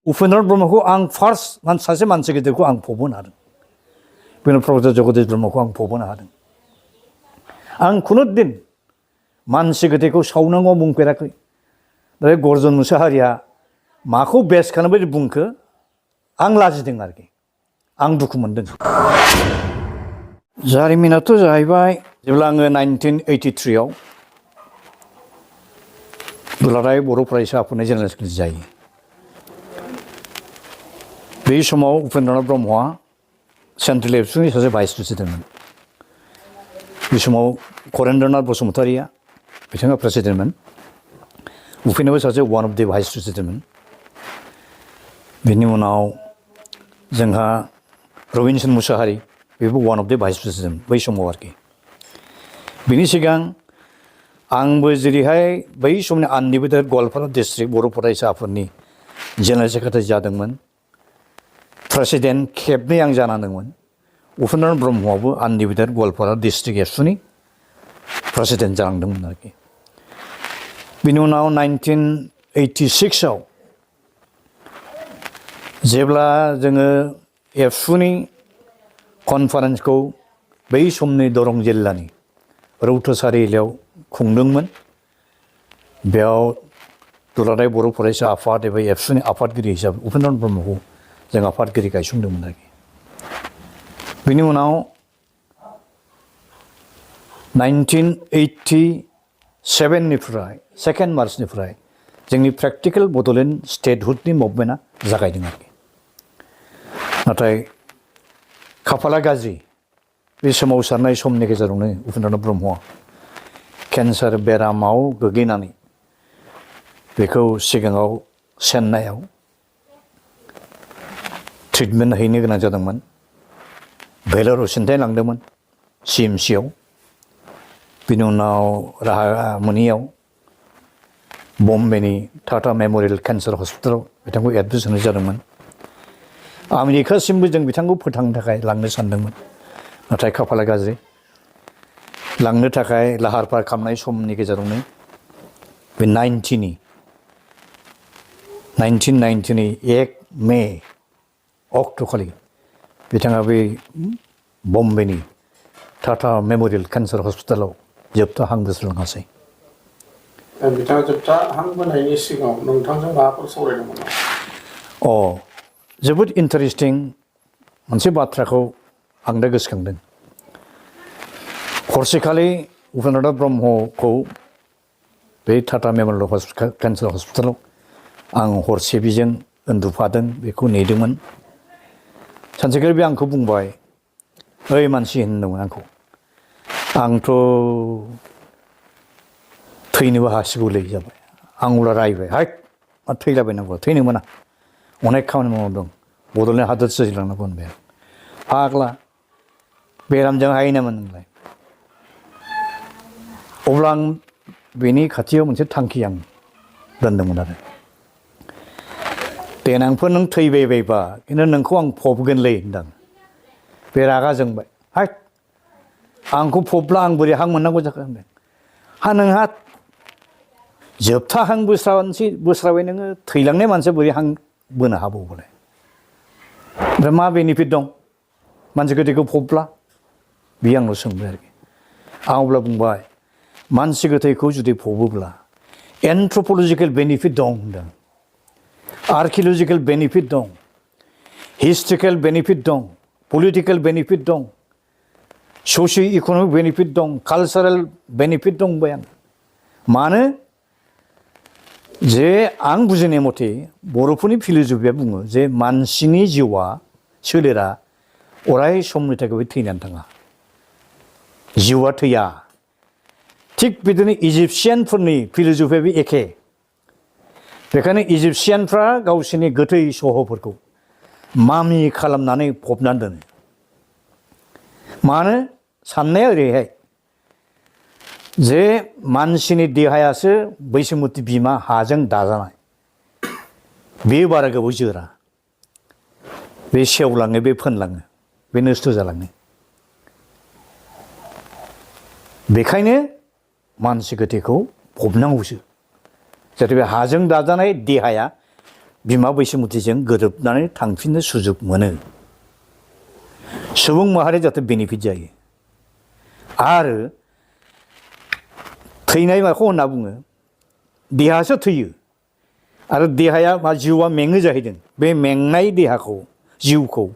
उपेन्द्र ब्रह्मखौ आं फार्स्ट सासे मानसि गिदिरखौ आं फबनो हादों। बेनो प्रफेसर जगदीश ब्रह्मखौ आं फबनो हादों। आं खुनुदिन मानसि गिदिरखौ सावनांगौ बुंफेराखै। दा गर्जन मुसाहारिया माखौ बेस खालामबाय बुंखो आं लाजिदों आरोखि, आं दुखु मोनदों। जारिमिनाथ' जाहैबाय जेब्ला आङो 1983 आव दुलाराय बर' फरायसा आफादनि जेनेरेल सेक्रेटारि जायो। बे समाव उपेन्द्रनाथ ब्रह्मआ सेन्ट्रेल एबसुनि सासे भाइस प्रेसिडेन्टमोन। बे समाव करेन्द्रनाथ बसुमतारिया बिथाङा प्रेसिडेन्टमोन। उपेन्द्रनाबो सासे वान अफ दि भाइस प्रेसिडेन्टमोन। बेनि उनाव जोंहा रबिनसन मुसाहारि बेबो one of the vice president बै समाव आरोखि। बिनि सिगां आंबो जेरैहाय बै समनि आनलिमिटेड गवालपारा डिस्ट्रिक्ट बर' फरायसा आफादनि जेनेरेल सेक्रेटारि जादोंमोन। प्रेसिडेन्ट खेबनै आं जानांदोंमोन। उपेन्द्रनाथ ब्रह्मआबो आनलिमिटेड गवालपारा डिस्ट्रिक्ट एबसुनि प्रेसिडेन्ट जालांदोंमोन आरोखि। बिनि उनाव 1986 आव जेब्ला जोङो एबसुनि कनफारेन्सखौ बै समनि दरं जिल्लानि रौथासारिआलियाव खुंदोंमोन, बेयाव दुलाराय बर' फरायसा आफाद एबा एबसुनि आफादगिरि हिसाबै उपेन्द्रनाथ ब्रह्मखौ जों आफादगिरि गायसनदोंमोन आरोखि। बिनि उनाव 1987 निफ्राय 2 मार्चनिफ्राय जोंनि प्रेक्टिकेल बड'लेण्ड स्टेटहुडनि मुभमेन्टआ जागायदों आरोखि। नाथाय खाफाला गाज्रि, बे सोमावसारनाय समनि गेजेरावनो उपेन्द्रनाथ ब्रह्मआ केन्सार बेरामाव गोग्लैनानै बेखौ सिगाङाव चेन्नाइआव ट्रिटमेन्ट हैनो गोनां जादोंमोन। भेलराव सिन्थाय लांदोंमोन CMCआव। बिनि उनाव राहा मोनैयाव बम्बेनि टाटा मेम'रियेल केन्सार हस्पिटालाव बिथांखौ एडमिट होनाय जादोंमोन। आमेरिकासिमबो जों बिथांखौ फोथांनो थाखाय लांनो सानदोंमोन, नाथाय खाफाला गाज्रि। लांनो थाखाय लाहार फाहार खालामनाय समनि गेजेरावनो बे 1990नि 1 मे अक्ट'खालि बिथाङा बे बम्बेनि टाटा मेम'रियेल केन्सार हस्पिटालाव जोबथा हां बोस्रांहासै। बिथाङा जोबथा हां बोनायनि सिगाङाव नोंथांजों माबाफोर सावरायदोंमोन नामा? जोबोद इन्टारेस्टिं मोनसे बाथ्राखौ आं दा गोसोखांदों। हरसेखालि उपेन्द्रनाथ ब्रह्मखौ बे टाटा मेम'रियेल केन्सार हस्पिटालाव आं हरसे बिजों उन्दुफादों, बेखौ नेदोंमोन। सानसेखालि बे आंखौ बुंबाय, ओइ मानसि होनदोंमोन आंखौ, आंथ' थैनोबो हासिगौलै जाबाय। आं अब्ला रायबाय, हाय मा थैलाबायनांगौ, थैनो मोना, अनेक खामानि मावदों, बड'लेण्ड हादोर सोरजिलांनांगौ होनबाय। फाग्ला बेरामजों हायो नामा नोंलाय? अब्ला आं बेनि खाथियाव मोनसे थांखि आं दोनदोंमोन आरो देनांफोर नों थैबायबायबा खिन्थु नोंखौ आं फबगोनलै होनदां। बे रागा जोंबाय, हाय आंखौ फबब्ला आं बोरै हां मोननांगौ जाखो होनदों। नोंहा जोबथा हां बोस्राबाय नोङो, थैलांनाय मानसिया बोरै हां बोनो हाबावोलाय? ओमफ्राय मा बेनिफिट दं मानसि गोथैखौ फबब्ला? बियो आंनाव सोंबाय आरोखि। आं अब्ला बुंबाय, मानसि गोथैखौ जुदि फबोब्ला एन्थ्रपलजिकेल बेनिफिट दं होनदों, आर्किअलजिकेल बेनिफिट दं, हिस्ट्रिकेल बेनिफिट दं, पलिटिकेल बेनिफिट दं, ससिय' इक'नमिक बेनिफिट दं, कालचारेल बेनिफिट दं बुंबाय आं। मानो? जे आं बुजिनाय मथे बर'फोरनि फिल'सफिया बुङो जे मानसिनि जिउआ, सोलेरा अराय समनि थाखाय थैनानै थाङा, जिउआ थैया। थिग बिदिनो इजिप्सियानफोरनि फिल'सफियाबो एखे। बेखायनो इजिप्सियानफ्रा गावसोरनि गोथै सहफोरखौ मामि खालामनानै फबनानै दोनो। मानो? साननाया ओरैहाय जे मानसिनि देहायासो बैसोमुथि बिमा हाजों दाजानाय, बे बारा गोबाव जोरा, बे सेवलाङो, बे फोनलाङो, बे नस्थ' जालाङो। बेखायनो मानसि गोथैखौ फबनांगौसो, जाहाथे बे हाजों दाजानाय देहाया बिमा बैसोमुथिजों गोरोबनानै थांफिननो सुजुग मोनो सुबुं माहारि जाहाथे बेनिफिट जायो आरो थैनाय माखौ होनना बुङो देहासो थैयो आरो देहाया जिउआ मेङो जाहैदों बे मेंनाय देहाखौ जिउखौ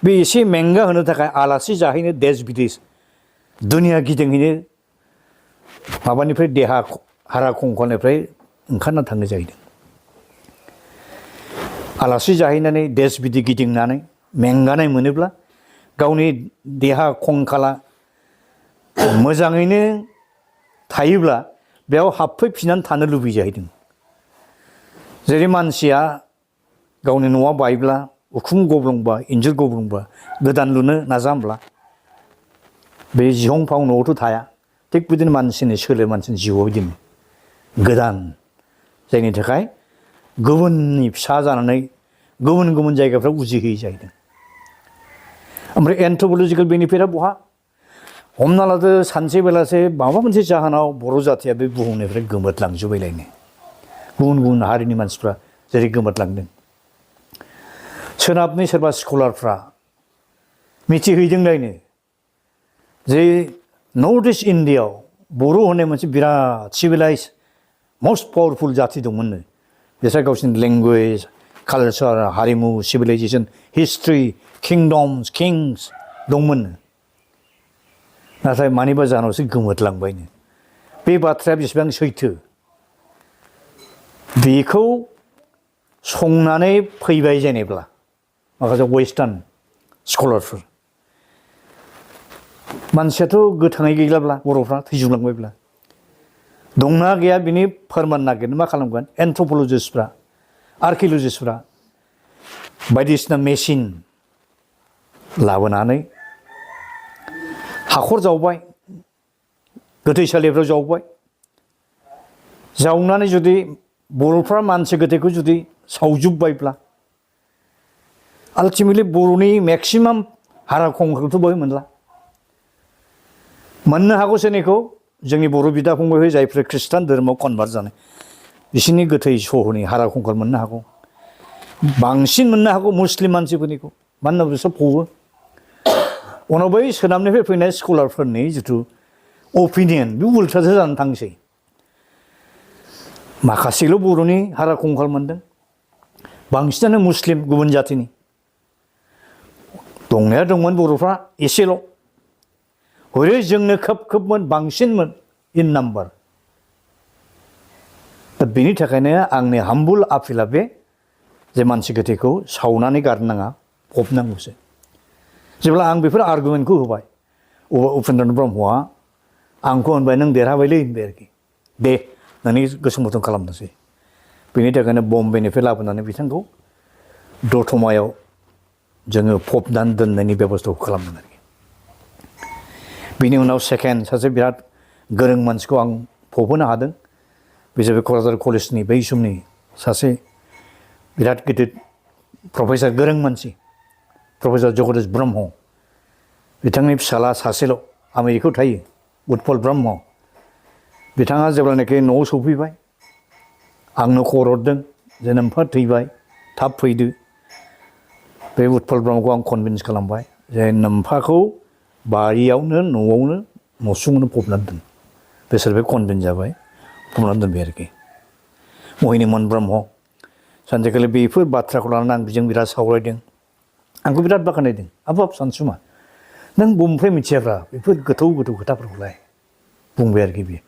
बे एसे मेंगा होनो थाखाय आलासि जाहैनो देश बिदेश दुनिया गिदिंहैनो माबानिफ्राय देहा हारा खंखलनिफ्राय ओंखारना थांनो जाहैदों आलासि जाहैनानै देश बिदेश गिदिंनानै मेंगानाय मोनोब्ला गावनि देहा खंखाला मोजाङैनो थायोब्ला बेयाव हाबफैफिननानै थानो लुबैयो जाहैदों जेरै मानसिया गावनि न'आ बायब्ला उखुम गब्लंबा इन्जुर गब्लंबा गोदान लुनो नाजा होमब्ला बे जिहंफाव न'आवथ' थाया थिग बिदिनो मानसिनि सोलो मानसिनि जिउआव बिदिनो गोदान जायनि थाखाय गुबुननि फिसा जानानै गुबुन गुबुन जायगाफ्राव उजिहैयो जाहैदों ओमफ्राय एन्थ्रपलजिकेल बेनिफिटआ बहा हमना लादो सानसे बेलासे माबा मोनसे जाहोनाव बर' जाथिया बे बुहुमनिफ्राय गोमोरलांजोबबायलायनो गुबुन गुबुन हारिनि मानसिफ्रा जेरै गोमोरलांदों सोनाबनि सोरबा स्कलारफ्रा मिथिहैदोंलायनो जे नर्थ इस्ट इण्डियाआव बर' होननाय मोनसे बिराद सिभिलाइज मस्ट पावारफुल जाथि दंमोननो बिसोर गावसिनि लेंगुवेज कालचार हारिमु सिभिलाइजेसन हिस्ट्रि किंडम्स किंस दंमोननो नाथाय मानिबा जाहोनावसो गोमोरलांबायनो बे बाथ्राया बेसेबां सैथो बेखौ संनानै फैबाय जेनेब्ला माखासे वेस्टार्न स्कलारफोर मानसियाथ' गोथाङै गैलाब्ला बर'फ्रा थैजोबलांबायब्ला दंना गैया बिनि फोरमान नागिरनो मा खालामगोन एन्थ्रपलजिस्टफ्रा आर्किअलजिस्टफ्रा बायदिसिना मेसिन लाबोनानै हाखर जावबाय गोथैसालिफ्राव जावबाय जावनानै जुदि बर'फ्रा मानसि गोथैखौ जुदि सावजोबबायब्ला आल्टिमेटलि बर'नि मेक्सिमाम हारा खंखलखौथ' बहाय मोननो हागौ सोरनिखौ जोंनि बर' बिदा फंबाय जायफोर खृष्टान धोरोमाव कनभार्ट जानाय बिसोरनि गोथै सहनि हारा खंखल मोननो हागौ बांसिन मोननो हागौ मुस्लिम मानसिफोरनिखौ मानो होनोब्ला बिसोर फबो उनाव बै सोनाबनिफ्राय फैनाय स्कलारफोरनि जिथु अपिनियन बे उल्टासो जानानै थांसै माखासेल' बर'नि हारा खंखल मोनदों बांसिनानो मुस्लिम गुबुन जातिनि दंनाया दंमोन बर'फ्रा एसेल' हरै जोंनो खोबमोन बांसिनमोन इन नाम्बार दा बेनि थाखायनो आंनि हाम्बुल आपिला बे जे मानसि गोथैखौ सावनानै गारनाङा फबनांगौसो जेब्ला आं बेफोर आर्गुमेन्टखौ होबाय उपेन्द्र ब्रह्मआ आंखौ होनबाय नों देरहाबायलै होनबाय आरोखि दे नोंनि गोसो मथन खालामनोसै बेनि थाखायनो बम्बेनिफ्राय लाबोनानै बिथांखौ दतमायाव जोङो फबनानै दोननायनि बेब'स्थाखौ खालामदों आरोखि बिनि उनाव सेकेन्ड सासे बिराद गोरों मानसिखौ आं फबहोनो हादों बे जाबाय क'क्राझार कलेजनि बै समनि सासे बिराद गिदिर प्रफेसार गोरों मानसि प्रफेसार जगदीश ब्रह्म बिथांनि फिसाला सासेल' आमेरिकायाव थायो उत्पल ब्रह्म बिथाङा जेब्लानाखि न'आव सौफैबाय आंनो खबर हरदों जे नोम्फा थैबाय थाब फैदो बे उत्पल ब्रह्मखौ आं कनभिन्स खालामबाय जे नोम्फाखौ बारियावनो न'आवनो न'सुङावनो फबनानै दोन बिसोर बे कनभिन्स जाबाय फबनानै दोनबाय आरोखि महिनीमोहन ब्रह्म सानसेखालि बेफोर बाथ्राखौ लानानै आं बिजों बिराद सावरायदों आंखौ बिराद बाख्नायदों हाबाब सानसुमा नों बबेनिफ्राय मिथियाब्रा बेफोर गोथौ गोथौ खोथाफोरखौलाय बुंबाय आरोखि बियो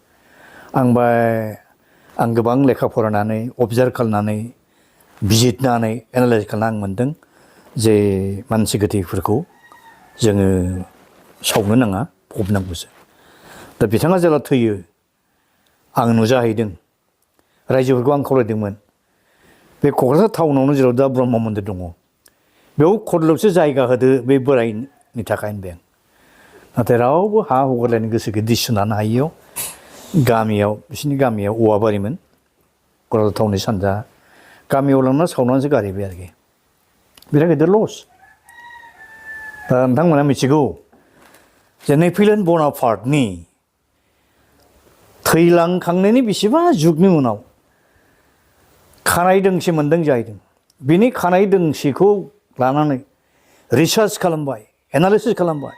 आं गोबां लेखा फरायनानै अबजार्भ खालामनानै बिजिरनानै एनालाइज खालामनानै आं मोनदों जे मानसि गोथैफोरखौ जोङो सावनो नाङा फबनांगौसो दा बिथाङा जेब्ला थैयो आं नुजाहैदों रायजोफोरखौ आं खावलायदोंमोन बे क'क्राझार टाउनावनो जेराव दा ब्रह्म मन्दिर दङ बेयाव खरलबसे जायगा होदो बे बोरायनि थाखाय होनबाय आं नाथाय रावबो हा हगारलायनो गोसो गैया दिसुनानो हायियाव गामियाव बिसोरनि गामियाव औवाबारिमोन क'क्राझार टाउननि सानजा गामियाव लांना सावनानैसो गारहैबाय आरोखि बिराद गिदिर लस दा नोंथांमोना मिथिगौ जे नेपलियन बनापार्टनि थैलांखांनायनि बेसेबा जुगनि उनाव खानाय दोंसे मोन्दों जाहैदों बिनि खानाय दोंसेखौ लानानै रिसार्च खालामबाय एनालिसिस खालामबाय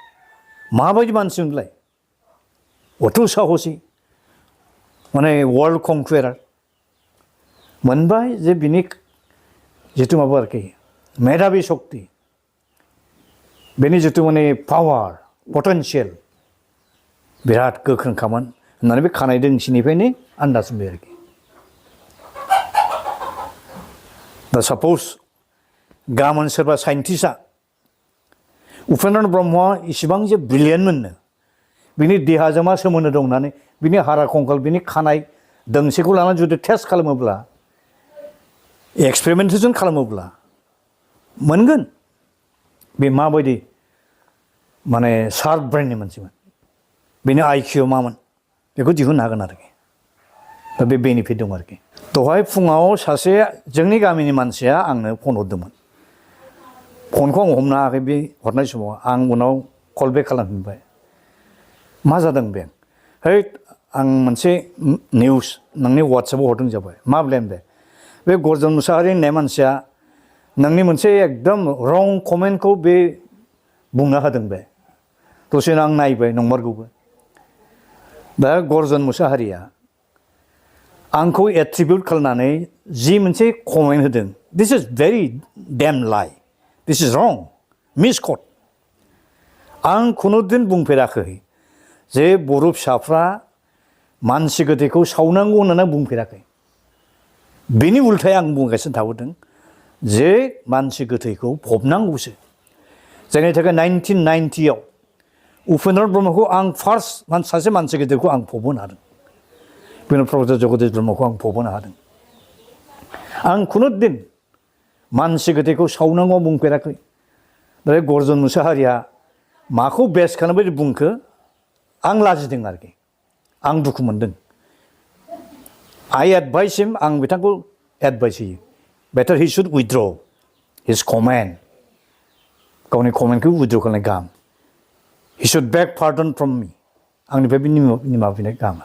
माबायदि मानसिमोनलाय अथ' साहसि माने वर्ल्ड कंकुवेरार मोनबाय जे बिनि जिथु माबा आरोखि मेधाबि शक्ति बेनि जिथु माने पावार पटेनशियेल बिराद गोख्रोंखामोन होननानै बे खानाय दोंसेनिफ्रायनो आन्दाज मोनबाय आरोखि दा साप'ज गाबोन सोरबा साइन्टिस्टआ उपेन्द्र ब्रह्मआ इसिबां जे ब्रिलियेन्टमोननो बिनि देहाजों मा सोमोन्दो दं होननानै बिनि हारा कंकल बिनि खानाय दोंसेखौ लानानै जुदि टेस्ट खालामोब्ला एक्सपेरिमेन्टेसन खालामोब्ला मोनगोन बे माबायदि माने शार्प ब्रेननि मानसिमोन बेनि आइकिउ मामोन बेखौ दिहुननो हागोन आरोखि दा बे बेनिफिट दं आरोखि दहाय फुङाव सासे जोंनि गामिनि मानसिया आंनो फन हरदोंमोन फनखौ आं हमनो हायाखै बे हरनाय समाव आं उनाव कल बेक खालामफिनबाय मा जादों बे है आं मोनसे निउस नोंनि वाट्सएपाव हरदों जाबाय मा ब्लेम बे गर्जन मुसाहारि होननाय मानसिया नोंनि मोनसे एकदम रं कमेन्टखौ बे बुंना होदों बे दसेनो आं नायबाय नंमारगौबो दा गर्जन मुसाहारिया आंखौ एट्रिबिउट खालामनानै जि मोनसे कमेन्ट होदों दिस इज भेरि डेम लाई दिस इज रं मिसकट आं खुनुदिन बुंफेराखै जे बर' फिसाफ्रा मानसि गोथैखौ सावनांगौ होननानै बुंफेराखै बेनि उल्थायै आं बुंगासिनो थाबोदों जे मानसि गोथैखौ फबनांगौसो जायनि थाखाय 1990 आव उपेन्द्र ब्रह्मखौ आं फार्स्ट सासे मानसि गोथैखौ आं फबहोनो हादों बेनि प्रफेसर जगदीश ब्रह्मखौ आं फबहोनो हादों आं खुनुदिन मानसि गोथैखौ सावनांगौ बुंफेराखै दा गर्जन मुसाहारिया माखौ बेस खालामबाय बुंखो आं लाजिदों आरोखि आं दुखु मोनदों आइ एडभाइस हिम आं बिथांखौ एडभाइस होयो बेटार हि शुड उइथड्र हिज कमेन्ट गावनि कमेन्टखौ उइथड्र खालामनाय गाहाम he should beg pardon from me आंनिफ्राय बे निमाहा बिनाय गाहाम